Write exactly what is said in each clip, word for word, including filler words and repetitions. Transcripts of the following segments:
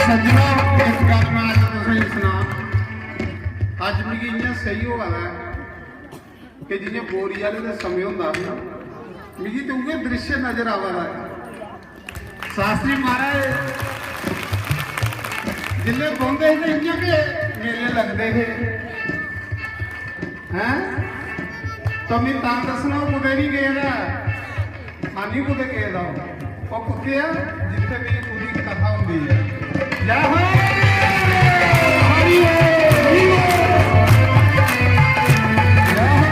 सज्जनो, इक गल्ल मैं अज्ज तुसेंगी सनां। अज्ज मिगी इ'यां सेही होआ दा ऐ कि जि'यां बोरी आह्ले दे समें होंदा हा ना, मिगी ते उ'ऐ दृश्य नजर आवा दा ऐ। शास्त्री महाराज जिसलै बौंह्दे हे ते इ'यां गै मेले लगदे हे, हैं? तो मैं तां दस्सना, ओह् कुतै निं गेदा ऐ। हानी कुतै गेदा हो, ओह् कुत्थै ऐ? जित्थै बी ओह्दी कथा होंदी ऐ। जय हो। हरि हो। जय हो।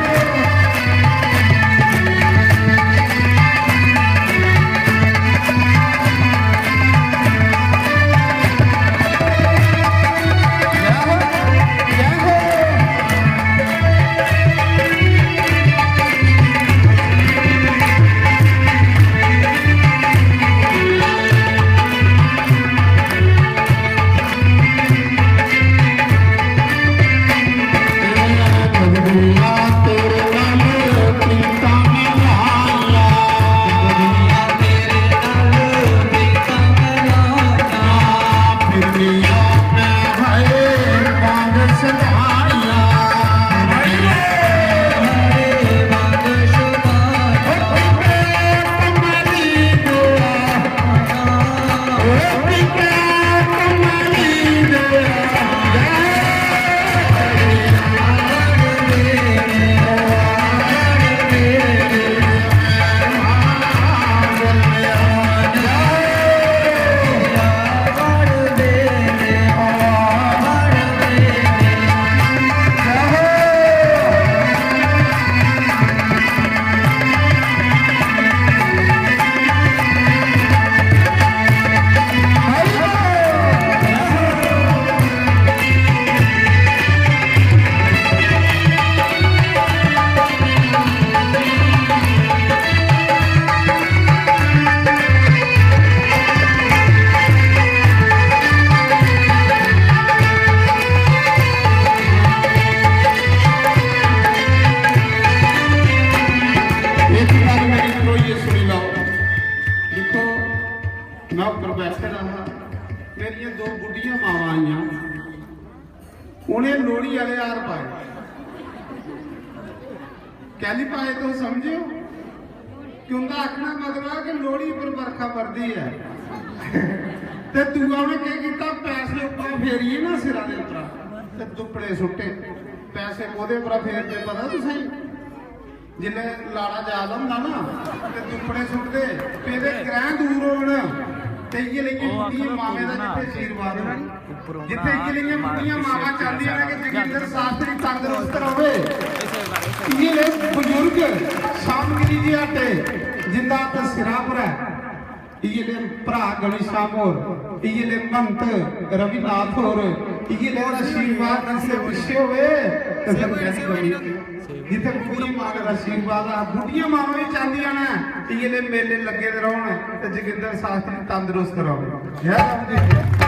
इक गल्ल मेरी ध्रोइयै सुनी लैओ। दिक्खो, में उप्पर बैठे दा हा, मेरियां दो बुड्ढियां मावां आइयां, उ'नें लोह्ड़ी आह्ले हार पाए। कैल्ली पाए तुस समझेओ? कि उं'दा आखना मतलब ऐ कि लोह्ड़ी पर बरखा बरदी ऐ। ते दूआ उ'नें केह् कीता, पैसे उप्परा फेरियै ना सिरा दे उप्परा ते दुप्पड़े सुट्टे। पैसे कोह्दे उप्परा फेरदे पता तुसेंगी? जिसलै लाड़ा जा दा होंदा ना ते दुप्पड़े सुट्टदे, पेदे ग्रैह् दूर होन। ते इ'यै लेइयै बुड्ढियें मावें दा जित्थै आशीर्वाद होऐ, जित्थै इ'यै लेइयां बुड्ढियां मावां चांह्दियां न कि जगेंद्र शास्त्री तंदरुस्त र'वै, इ'यै लेह् बजुर्ग शामगिरी जी हटे, जिंदा हत्थ सिरा पर ऐ, इ'यै लेह् भ्राऽ घनश्याम होर, इ'यै लेह् महंत रविनाथ होर, इ'यै लेह् आशीर्वाद जिसदे पिच्छे होवे ते फिर कैसी कमी? जित्थै बुड्ढियां मावां दा आशीर्वाद आ, बुड्ढियां मावां बी चांह्दियां न इ'यै लेह् मेले लग्गे दे रौह्न ते जगेंद्र शास्त्री तंदरुस्त रौह्न। जय राम जी।